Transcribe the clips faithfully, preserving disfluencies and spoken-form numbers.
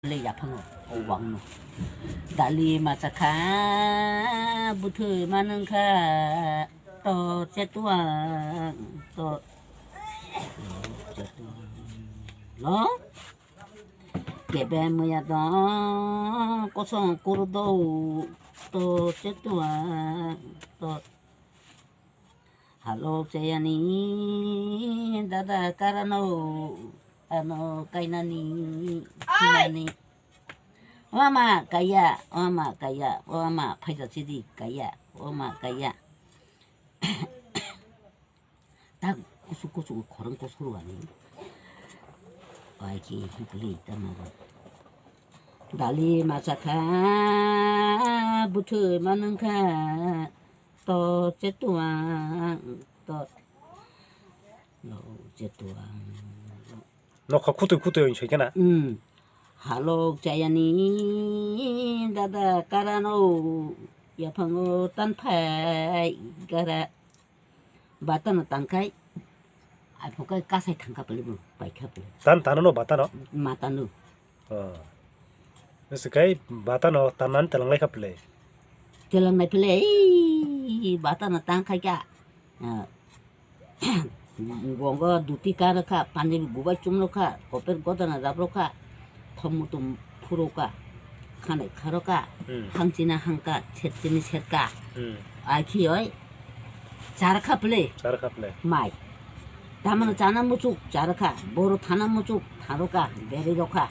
le yaphango, o wangno. Dali machakha, buthwi manwngkha, to chetuang, to, lo? Kebe maya dong, kosong kuru do, to chetuang, to. Halo chayani, dada karano, ano kainani, kinani. Wama kaya, wama kaya, wama phaisa chidi kaya, wama kaya. Tak kusuk kusuk khorang kusuk ani. Pai ki hukli tama. Dali machakha, buthwi manwngkha, to chetuang, to, lo chetuang. Nokha khutui khutui oi soi khena. Hmm. Halok chayani dada karano yaphango tanphai gara. Batano tangkai. Ai phokai kasai thangka pele bo paikha pele. Tan tano no batano. Matano. Oh. Ese kai batano tanan telang lai kha pele. Telang nai pele. Batano tangkai ka. Ah, bongo duti karo kha, panjabi gubai chumlo kha, koper godana dabro kha, thom mutum phuro kha, khanai kharo kha, hmm, hangchina hangka, serchini serka. Hmm. Ai khi oi, char kha pele. Char kha pele. Mai. Tamano, hmm, chana muchuk char kha, boro thana muchuk tharo kha, beri rokha.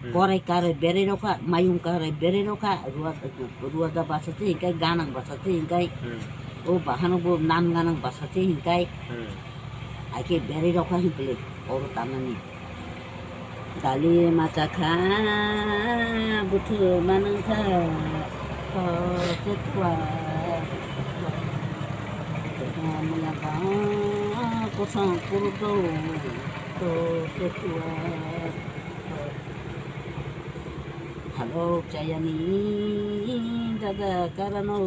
Hmm. Korai karai beri rokha, mayung karai beri rokha, ruwa, ruwa da basa se hingkai, ganang basa se hingkai. Hmm. O bahano bo nam ganang basa se hingkai. Hmm. Aike beri rokha hingkle, oro tanani. Dali machakha, buthu manangkha, to chetua. Mula ba, kosong kurdo, to chetua. Halok chayani dada karano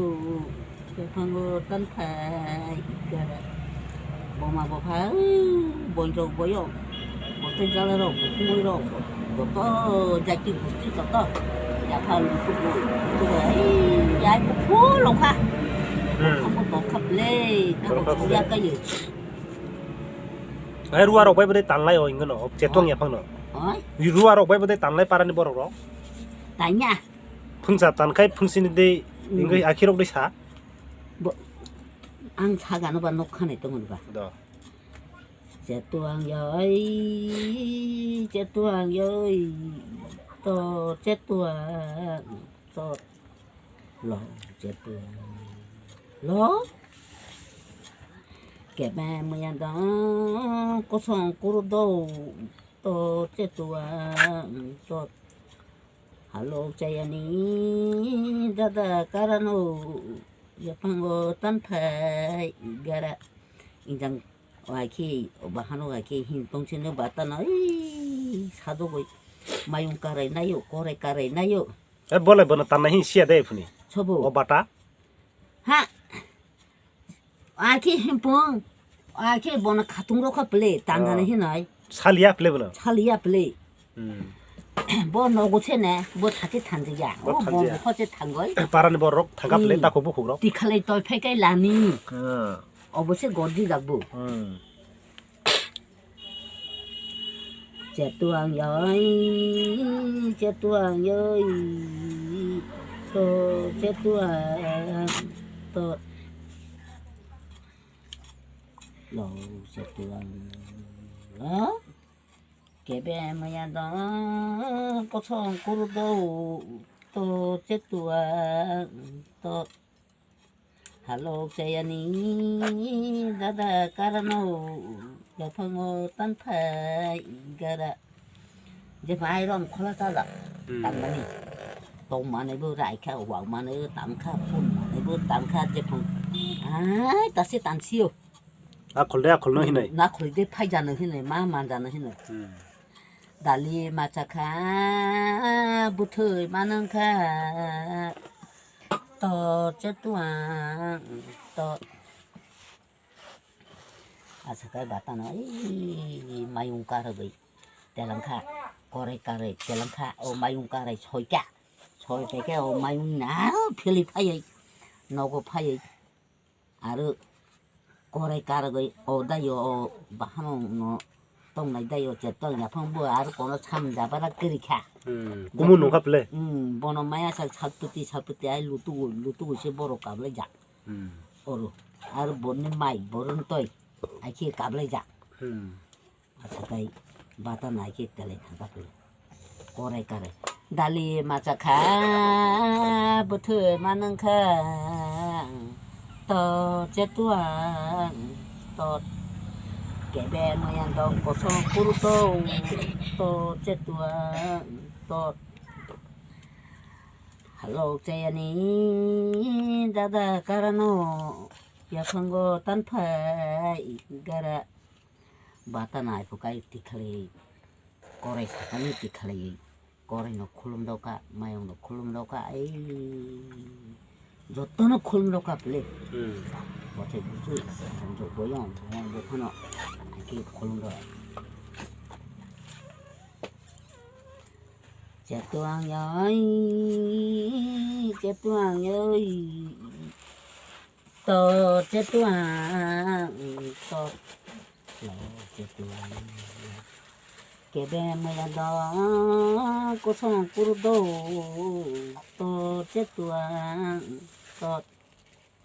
bophango tanphai gara. Boma bopha, boinjok boyong, botoi jalarok, bukungoi rok, joto jati gusti joto yapha lukugo. Yai bukhu lokha. Hmm. Bophango tokha ble, tokha ble. Tokha ble. Kayo. Ai ruwa rok bai bwdai tanlai o, hingo no, chetong yaphang no. Oi. Ruwa rok bai bwdai tanlai parani borok rok. Tanya. Phungsa tankhai phungsini de, hmm, hingo akhirok de sa. Bo, ang sagano ba nok khanai tongo ba. Do. Chetuang yoi, chetuang yoi, to chetuang, to. Lo, chetuang. Lo? Kebe maya dong, kosong kuru do, to chetuang, to. Halok chayani dada karano, yaphango tanphai gara. Injang waikhe, bahano waikhe hin tongsino batano, ei, sadogoi. Mayung karai nayo, korai karai nayo. E, bolai bono tanna hin siya de phuni. Sobo. O bata? Ha. Akhe himpung. Akhe bono khatung rokha ple, tangana, ah, hinai. Saliya ple bono. Saliya ple. Hmm. Bo nogo se ne, bo thati thanjiya. Bo, o bo thanjiya. Bo kho se thangoi. Parani borok thangka ple, hmm, tako bukhuk rok. Tikhalai toi phai kai lani. Ah. Obo se gorji jak bo. Hmm. Chetuang yoi, chetuang yoi, to chetuang, to lo chetuang, ha? Kebe maya dong, kosong kuru do, to chetuang, to. Halok chayani dada karano yaphango tanphai gara. Jepha ai rom khola chajak. Hmm. Tanmani. Tong manai bo raikha, wak manai bo tangkha, phun manai bo tangkha, jephang. Ai, tase tansio. Akhol de akhol no hinai. Nakhol de phaijano hinai, ma manjano hinai. Hmm. Dali machakha, buthwi manangkha. To chetuang, to. Achakai batano, ei, mayung karogoi telangkha. korai karai telengkha, o mayung karai soikha. Soi paikhe o mayung na philwi phaiwi nogo phaiwi aro korai kargwi o daio o bahanokno tongnai daio chetong yaphang bo aro kono samjabara kwrwikha. Hmm, kumun nungkha pele. Hmm, bono maya sak salpiti salpiti ai lutugo lutugo se borok kablaijak. Hmm. Oro aro bonni mai boroni toi ai khe kablaijak. Hmm. Achatai bata naikhe telai thangkha pele. Korai karai. Dali machakha bwthwi manwngkha. To chetuang to kebe moyang dong kosong kuruto. To chetuang to halok chayani dada karano yaphango tanphai gara. Bata nai phukai tikhalai korai sakani tikhalai korai no khulum doka mayung no khulum doka ei joto no khulum doka pele. Hmm. Bothai busu jo boyong boyong bokhano aki khulum do. Chetuang yoi chetuang yoi. To chetuang to lo chetuang kebe maya do kosong kuru do to chetuang to